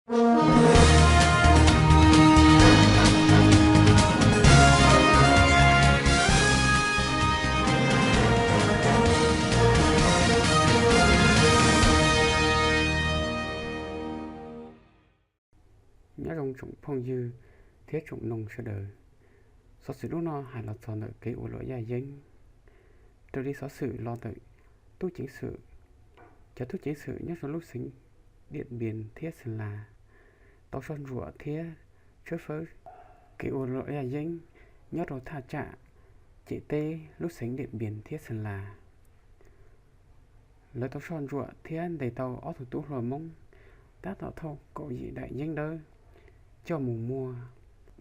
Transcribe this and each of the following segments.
Nyob zoo tsoom phooj ywg thiab tsoom noog sawv daws. Xov xwm hnub no hais los txog ntawm kev ua luam yaj yeeb. Raws li xov xwm los ntawm tub ceev xwm, cov tub ceev xwm nyob rau lub xeev Diam Npias thiab Xeem Las tau soj ntsuam thiab tshawb fawb kev ua luam yaj yeeb nyob rau thaj tsam ciam teb lub xeev Diam Npias thiab Xeem Las. Lawv tau soj ntsuam thiab ntes tau ob tug tub hluas Hmoob tab tom thauj kaum yim daim yeeb dawb coj mus muag.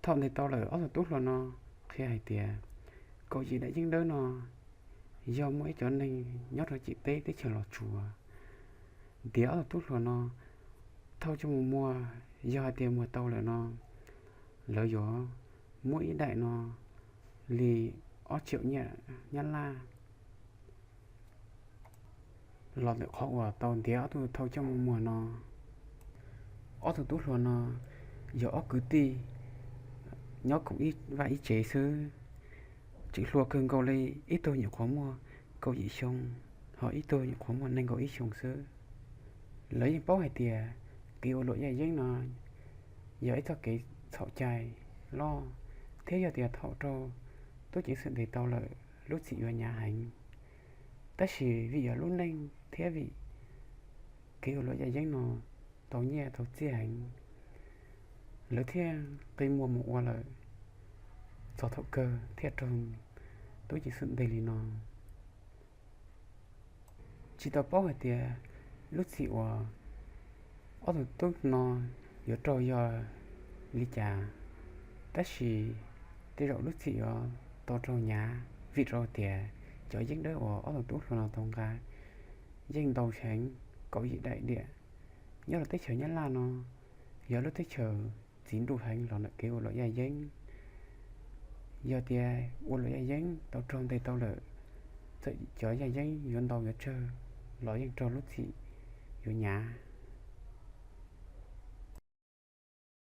Thaum ntes tau lawm, ob tug tub hluas no qhia hais tias kaum yim daim yeeb dawb no yog muaj ib cov neeg nyob rau ciam teb teb chaws Los Tsuas ntiav ob tug tub hluas no thauj coj mus muag. Yog hais tias muag tau lawm no, lawv yuav muab ib daim no li ob tsiaum nyiaj Nyab Laj. Los ntawm qhov uas tau ntiav ob tug thauj coj mus muag no, ob tug tub hluas no yog ob kwv tij nyob koom ib vaj ib tsev xwb, tseem hluas kawg nkaus li. Ib tug nyuam qhuav muaj kaum yim xyoo, ho ib tug nyuam qhuav muaj nees nkaum ib xyoo xwb. Lawv yeej paub hais tias kev ua luam yaj yeeb no yog ib txoj kev txhaum cai loj, thiab yog tias thaum raug tub ceev xwm ntes tau lawm, lub txim yuav hnyav heev. Tab sis vim yog lub neej thiab vim kev ua luam yaj yeeb no tau nyiaj tau txiaj heev, lawv thiaj qi muag mus ua lawm, txog thaum kawg thiaj raug tub ceev xwm ntes li no. Tsis tau paub hais tias lub txim uas ob tug tub no yuav raug yog li cas, tab sis tej zaum lub txim yuav tau raug hnyav, vim rau tias cov yeeb dawb uas ob tug tub hluas no tau nqa yeej ntau heev, kaum yim daim diam. Nyob rau teb chaws Nyab Laj no yog lub teb chaws txiv nruj heev los ntawm kev ua luam yaj yeeb. Yog tias ua luam yaj yeeb tau raug ntes tau lawm, txawm cov yaj yeeb yuav ntau yuav tsawg los yeej raug lub txim yuav hnyav.